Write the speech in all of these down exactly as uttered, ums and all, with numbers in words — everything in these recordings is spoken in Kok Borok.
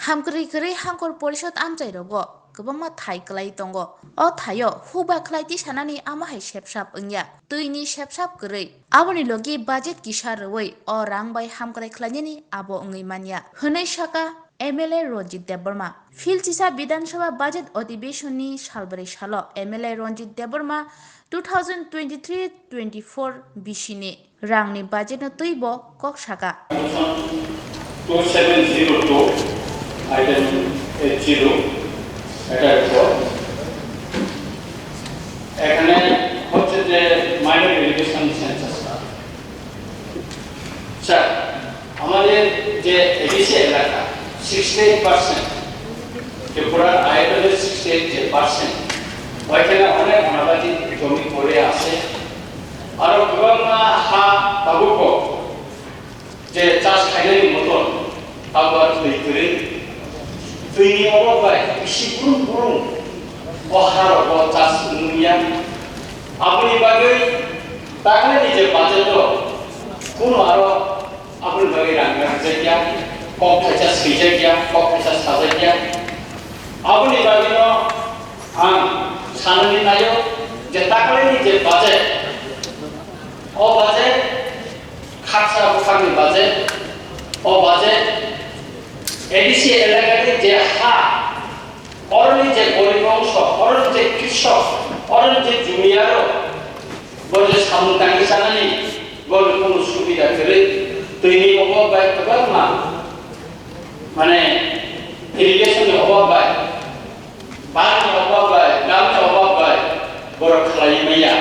Hamkwrwi kwrwi Hangkor Porishod amchairogo kwbangma thai kwlai tongo. O thaio hukba khlai tisanani amo hai sepsap wngya, twini sepsap kwrwi. Aboni logi budget kisa rwui o rang bai hamkrai khlainani abo wngwi manya, hwnwi saka M L A Ranjit Debbarma. Phil chisa Bidhan Sabha budget adhibeshonni salbrwi salo M L A Ranjit Debbarma two thousand twenty-three twenty-four bisini rangni budgetno twibo kok saka. Two seven zero two, item eight zero, এটা report। এখানে হচ্ছে যে minor irrigation census. Sir, আমাদের যে এডিসি এলাকা, sixty eight percent, ত্রিপুরার আয়তনের sixty eight যে পার্সেন্ট, ওইখানে অনেক অনাবাদি জমি পড়ে আছে। আরো গোবাংমা হা তাবুকো যে চাষ খাইনানি মতন, তাবো আর তৈ করে। Twini obo bai bisi burung burung o harok o chas wngya. Aboni bagwi takleni je budget o kuno aro aboni bagwi rang rangjakya, kok thaisa swijakya, kok thaisa sajakya. Aboni bagwino ang sanani naio je takleni je budget, o budget khaksa bwkhakni budget, o budget A D C elakani je ha, oroni je gorib ongso, oroni je krishok, oroni je jumiyaro, bo je samung tangwi chanani, borok kunu subida kwrwi, twini obab bai kwbangma, mane, irrigation ni obab bai, barni obab bai, damni obab bai, borok khlaiwi manya.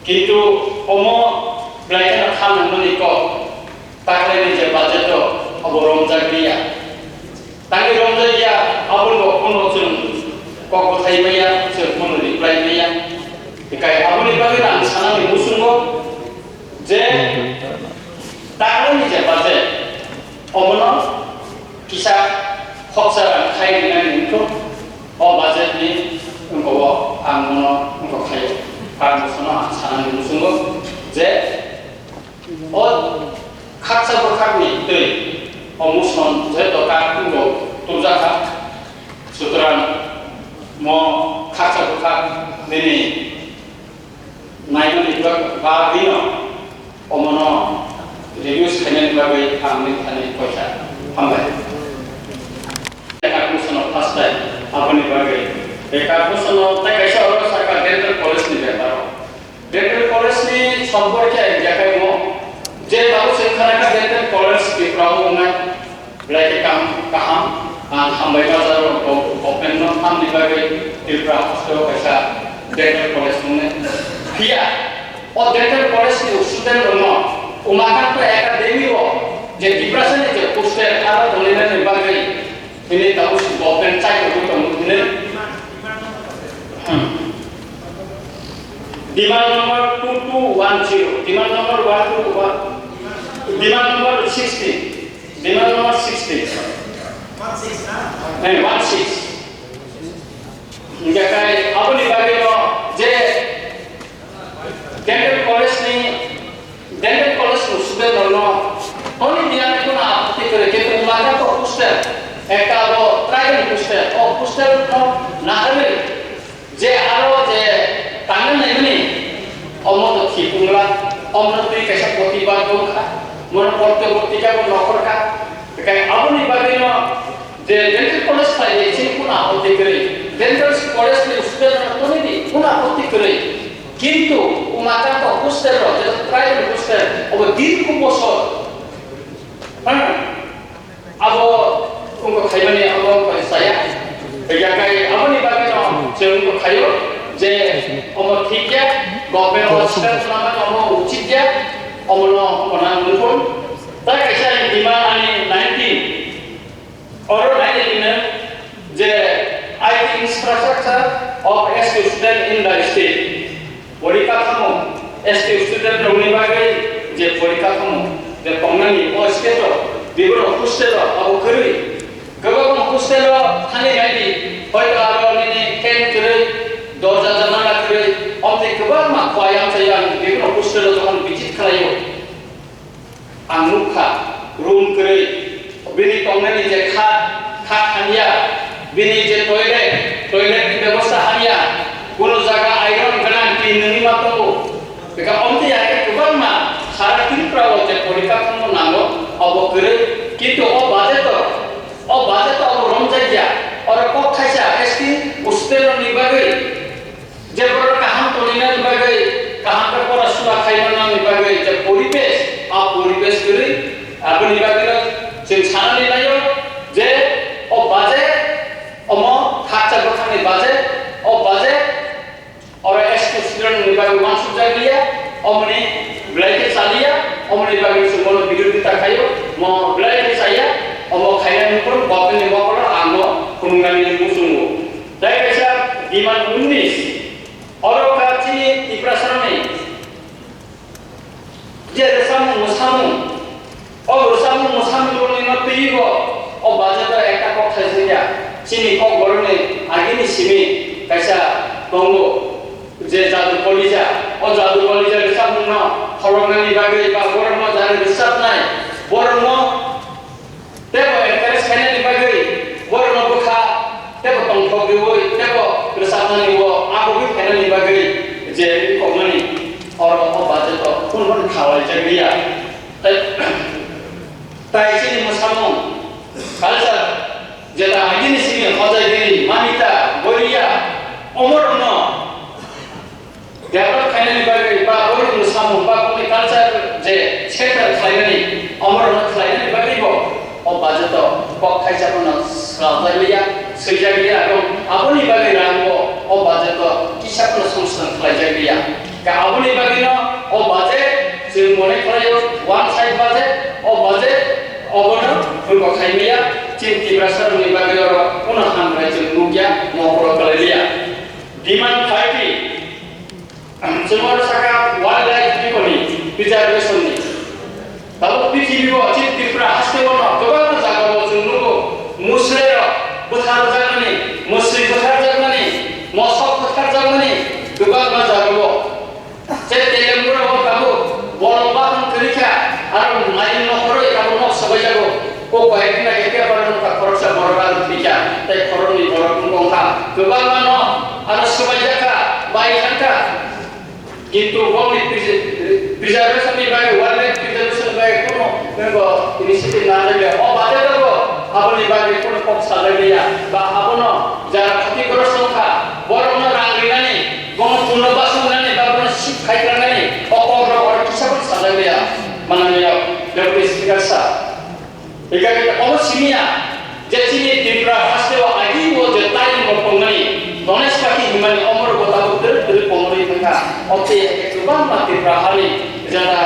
Kintu omo belai kheno kha nangmani kok, taklaini je budget o, obo romjak liya. Tangwi romjak ya, aboni bo kono chwng kok bwthai maya, chwng kono reply maya. Hikai aboni bagwi ang sanani muchungo je taklaini je budget, omono kisa khoksa rang khai rinani wngkho, o budget ni wngkho o ang mono wngkho khaio. Karon bosono ang sanani muchungo je o khaksa bwkhakni twi o muson je doka kungo tubjakha, sutrang mo khaksa bwkhak nini naimani bag-, bagwino omono reduce khainani bagwi ang nini thani koikha. Hambai. Calculation of first time, aboni bagwi. Tei calculation of, tei kaisa oro saka dental college ni beparo. Dental college ni somporke ang yakai mo, je babu se khana ka dental college Tripura o wngnai. Belai khe kam kaham, ang hambai ma jaro go-, government no tamni bagwi Tripura haste o kaisa dental college wngnai. Phiya, o dental college ni student rokno Umakanta Academy o je Tiprasa ni je hostel aro tonglainani bagwi bini tabuk si government chai tongwi tongo hwnwi. Hmm. Demand number two two one zero, demand number one two one, demand number sixteen. Demand number sixteen. One six na? Eh, one six. Hingke kai aboni bagwi no je dental college ni, dental college ni student rok no toni diya ni kono apatti kore, kintu mata ko hostel, ekta abo tribal hostel, o hostel no naharwi je aro je tangna naimani, omo to thik wngla, omo twi kaisa protibad wngkha, mono porte portika bo nokhorkha, kai aboni bagwi no je dental college khlai de chini kuno apotti kwrwi, dental college ni student rok tongwi di kuno apotti kwrwi, kintu umata to hostel rok je private hostel obo dirgho bosor, ha? Abo wngkha khaimani abo wngkha saya. Yakai aboni bagwi no chwng wngkha khaio je omo thik ya, government hospital khwnamani omo uchit ya, omo no omo nang nukun. Tai kaisa ani demand ani nineteen, oro nineteen no je I T infrastructure of S T student in the state. Porikathamo, S T student rokni bagwi je porikathamo, je tongnani o state o, biboro hostel o abo kwrwi. Kwbangma hostel o thani naidi, hoito aro nini fan kwrwi, dorja janala kwrwi, omtwi kwbangma khwlai amchai ang biboro hostel o jokhon visit khlaio. Ang nukha, room kwrwi, bini tongnani je kha, hamya, bini je toilet, toilet ni bebosta hamya, kuno jaga iron gwnang twi nungwi ma tongo. Beka omtwi hai khe kwbangma sara Tripura o je porikha thangma nango, obo kwrwi. Kintu o budget o, o budget o obo romjakya, oro kok thaisa S T student rokni bagwi. Je borok kaham tongwinani bagwi, kaham khe pora sula khaimani bagwi je poribesh, a poribesh kwrwi, aboni bagwino chwng sanani naio je o budget, omo khakchang bwkhakni budget, o budget oro S T student ni bagwi uansukjak liya, omoni belai khe chaliya, omoni bagwi chwng bono birodita khaio, mo belai khe chaya, omo khainani phuru government ni mokolo ang no phunuknani muchungo. Tei kaisa demand unnis, oro wngkha chini Tiprasarokni je rwchapmung mwsamung, o rwchapmung mwsamungrokni no twiwi bo o budget o ekta kok thaijakya. Chini Kokborokni agini simi kaisa tongo je Jadu Kolija, o Jadu Kolija rwchapmungno kholoknani bagwi ba borokno jani rwchapnai, borokno teibo encourage khainani bagwi, borokno bwkha teibo tongthok riwi, teibo rwchapnani o agugwi khainani bagwi je kokmani oro o budget o phunukmani khalaijakliya. Tai, tai chini mwsamung, culture, jeta agini simi hojaigiri, mamita, goriya, omorokno develop khainani bagwi ba borokni samung ba boni culture je settle khlainani, omorokno khlainani bagwi bo o budget o kok thaisa phano swlamjak liya, swijak liya, ebong aboni bagwi rang bo o budget o kisa phano songchwlang khlaijak liya. Ka aboni bagwino o budget chwng mone khlaio one side budget, o budget obono phungo khaimaya chini Tiprasa rokni bagwi oro uno hambai chwng nukya, mokolo kwlai liya. Demand thirty, chwng oro saka wildlife bikoni preservation ni. Tabuk prithibi o chini Tripura haste o no kwbangma jaga o chwng nugo, musle rok bwthar jakmani, musri bwthar jakmani, mosok bwthar jakmani kwbangma jaga o. Je Telengura o tabuk bolong bathang kwrwi kha, aro mail nokhorwi tabuk nok swbaijago. Ko koi din age paper nokha khoroksa borok aro thwikha, tei khoroknwi borok wng tongkha. Kwbangma no aro swbaijak kha, bai thangkha. Kintu boni preser-, preservation ni bagwi, wildlife preservation ni bagwi kuno, kuno initiative nanjakya. O budget o aboni bagwi kuno kok sajakliya. Ba abono jara khatigrostok wngkha, borokno rang rinani, bono punno basungnani, ba bono sip khai trangnani, o kokrok oro kisa bo sajakliya, mananiya Deputy Speaker sir. Hingkhe omo simiya je chini Tripura haste o agi o je taini bo tongnani, Ganesh Pathi himani omor bo tabuk twrwk twrwk komorwi thangkha. Obtwi kwbangma Tripura hani jata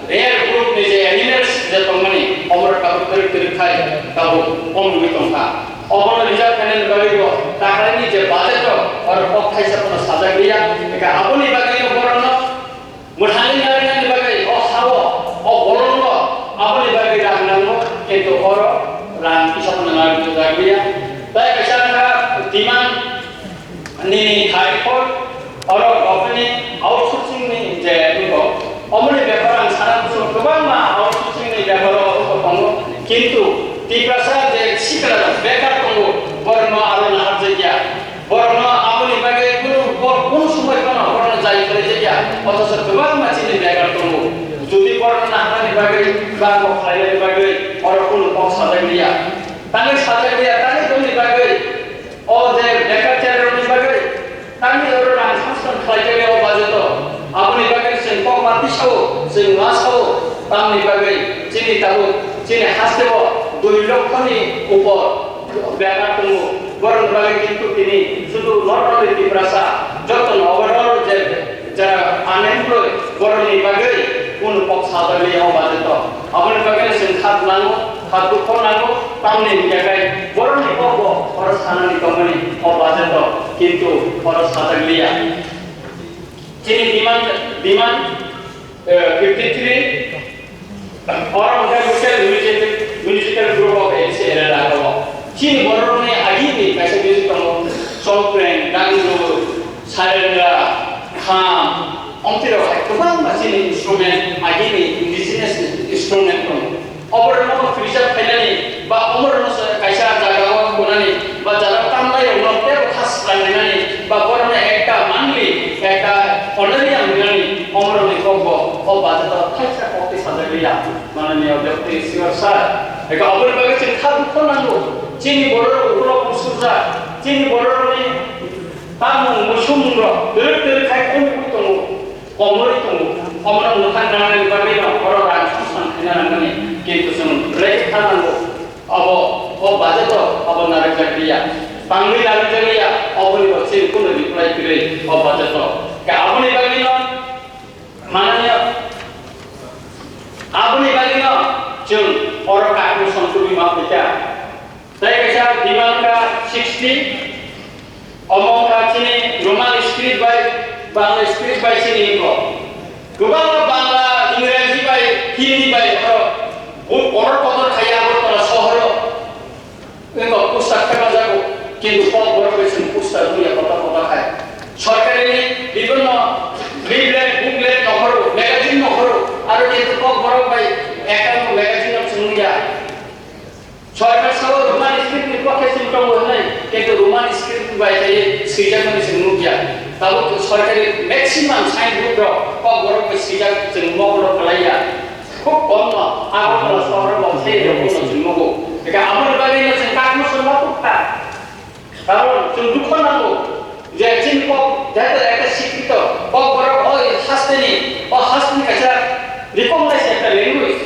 rare group ni je animals je tongmani, omor tabuk twrwk twrwk khai tabuk komorwi tongkha. Obono rijak khainani bagwi bo takhalaini je budget rok, oro kok thaisa phano sajak liya. Eka aboni bagwi no borokno mwthangwi narwknani bagwi o sao, o bolongo aboni bagwi rang nango, kintu oro rang kisa phano narwkjak liya. Tai kaisa wngkha demand nini thai phor, oro government ni outsourcing ni je wngkha. Omoni bepar ang sana muchung kwbangma outsourcing ni bepar o wngkha tongo, kintu Tiprasa je sikla bekar tongo, borokno aro naharjakya. Borokno aboni bagwi kunu, bo-, kunu somoi phano borokno jai khlaijakya, othocho kwbangma chini bekar tongo. Jodi borokno naharnani bagwi ba kok khlainani bagwi oro kunu kok sajak liya. Tangwi sajak liya, tangwi tongni bagwi, o je bekar cherrokni bagwi, tangwi oro rang sanskon khlaijakya o budget o. Aboni bagwi chwng kokma tisao, chwng ma sao, tamni bagwi chini tabuk, chini hasteo dui lokhoni upor bekar tongo. Borokni bagwi kintu tini sudu not only Tiprasa, jotono overall je jara unemployed, borokni bagwi kunu kok sajakliya o budget o. Aboni bagwi chwng khat nango, khat dukho nango, tamni hwnkhe kai borokni kokbo oro sanani tongmani o budget o, kintu oro sajakliya. Chini demand, demand, eh, fifty three, oro hwnkhe local music, musical group of A D C area laga o. Chini borokni agini kaisa music tongo, Chongpreng, Dangdu, Sarendra, Kham, omtwi rok hai kwbangma chini instrument, agini indigenous instrument tongo. Oborokno preserve khainani ba oborokno kaisa jagao khonani Ya, mananiya Deputy Speaker sir, eka aboni bagwi chwng kha dukho nango. Chini borok ulo kusujak, chini borokni tamung musumungrok twrwk twrwk khai komwi tongo, komwi tongo. Omono mwthang nangnani bagwino oro rang songsan khaina nangmani, kintu chwng belai khe kha nango. Abo, o budget o abo narwkjak liya, tangwi narwkjak liya, oboni bo chini kuno reply kwrwi o budget o. Ka aboni bagwino mananiya, aboni bagwino chwng oro kakung songchugwi ma phaikha. Tei kaisa demand ka sixty, omo wngkha chini Roman script bai Bangla script bai chini wngkha. Kwbangma Bangla, Ingreji bai, Hindi bai oro bo-, order kotor khai Agartala sohoro. Wngkha poster khe ma jago, kintu kok borok bai chwng poster buya kotor kotor khai. Sorkarini bibhinno leaflet, booklet nokhoro, magazine nokhoro, aro kintu kok borok bai ekta magazine no chwng nukya. Sorkar sao Roman script ni pokhe chwng tongo hwnwi, kintu Roman script bai tei swijakmani chwng nukya. Tabuk sorkari maximum signboard rok kok borok bai swijak chwng mokolo khlaiya. Khub kom no Agartala sohor bo sei rok no chwng nugo. Eka aboni bagwi no chwng kakno chwng ma kukha. Karon chwng dukho nango je chini kok jata ekta sikkito kok borok o hasteni, o hasteni kaisa recognize ekta language.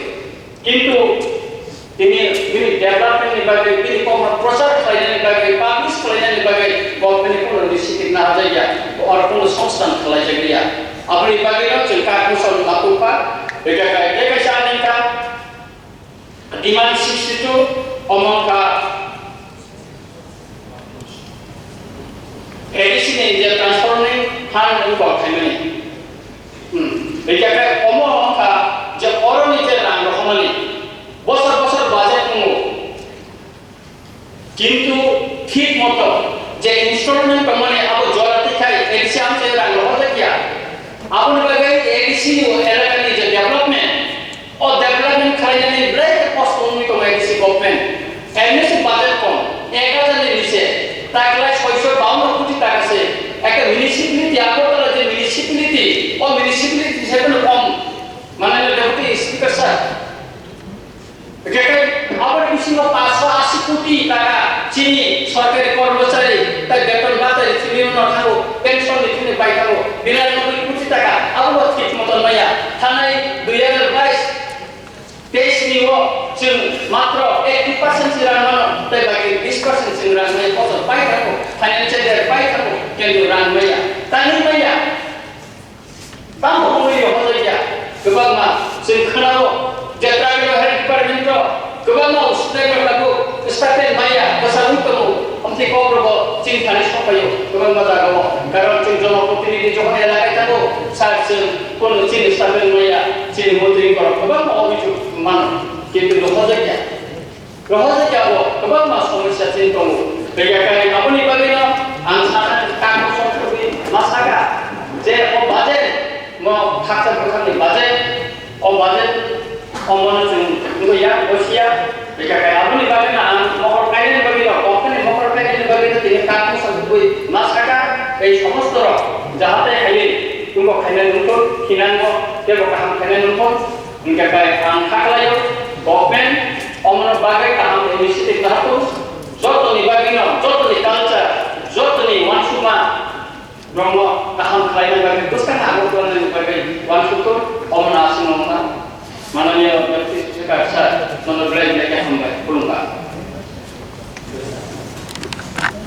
Kintu tini bini development ni bagwi, bini kokno prochar khlainani bagwi, publish khlainani bagwi government ni kono initiative naharjakya, oro kono songsthan khlaijakliya. Aboni bagwino chwng kak bwsal ma tongkha, beka kai tei kaisa ani wngkha demand sixty two, omo wngkha A D C ni je transforming fund wngkha khaimani. Hmm. Beka kai omo wngkha je oroni je rang rohormani bosor bosor budget wngo. Kintu thik moto je installment tongmani abo jora twi khai A D C amchai rang rohorjakya. Aboni bagwi A D C ni elakani je development, o development khlainani belai khe kosto wngwi tongo A D C government. Emni se budget kom, ek hajar ni niche, taklai soiso bawanno koti taka se, ekta municipality, Agartala je municipality, o municipality se kono kom. Mananiya Deputy Speaker sir, Reke aboni bisingo paanch sho ashi koti taka chini sorkari kormochari tai beton bata ni chini no thango, pension ni chini bai thango, birai no dui koti taka abo bo thik moton maya. Thanai dui hajar bais teis ni o chwng matro eighty percent si rang mano, tai baki bis percent chwng rang maya, bosor pai thango, financial year pai thango, kintu rang maya, tangwi maya. Tamo wngwi rohorjakya, kwbangma chwng khwnao je tribal health department o kwbangma student rok tabuk stipend maya bwsajwk tongo, amtwi kok rogo chini thani sokphaio kwbangma jagao, karon chwng jonoprotinidhi jokhon elakai thango, sir chwng kono chini stipend maya, chini montri borok kwbangma obhijog mano, kintu rohorjakya. Rohorjakya bo kwbangma somosya chini tongo. Beka kai aboni bagwino ang sana kamo songkhe ma saka je o budget no khaksa bwkhakni budget, o budget omono chwng wngya, bosia. Beka kai aboni bagwino ang mohor kainani bagwino, company mohor kainani bagwino tini kamo songkhe ma saka ei somosto rok jahate khaili tumbo khainani wngthun, khinango tebo kaham khainani wngthun. Hingkhe bai ang kha khlaio, government omono bagwi kaham initiative lahathung, jotoni bagwino, jotoni culture, jotoni uansukma rokno kaham khlaina bagwi, bwskang abo khlaina bagwi uansukthung, omono aswk wngkha. Mananiya Deputy Speaker sir, mono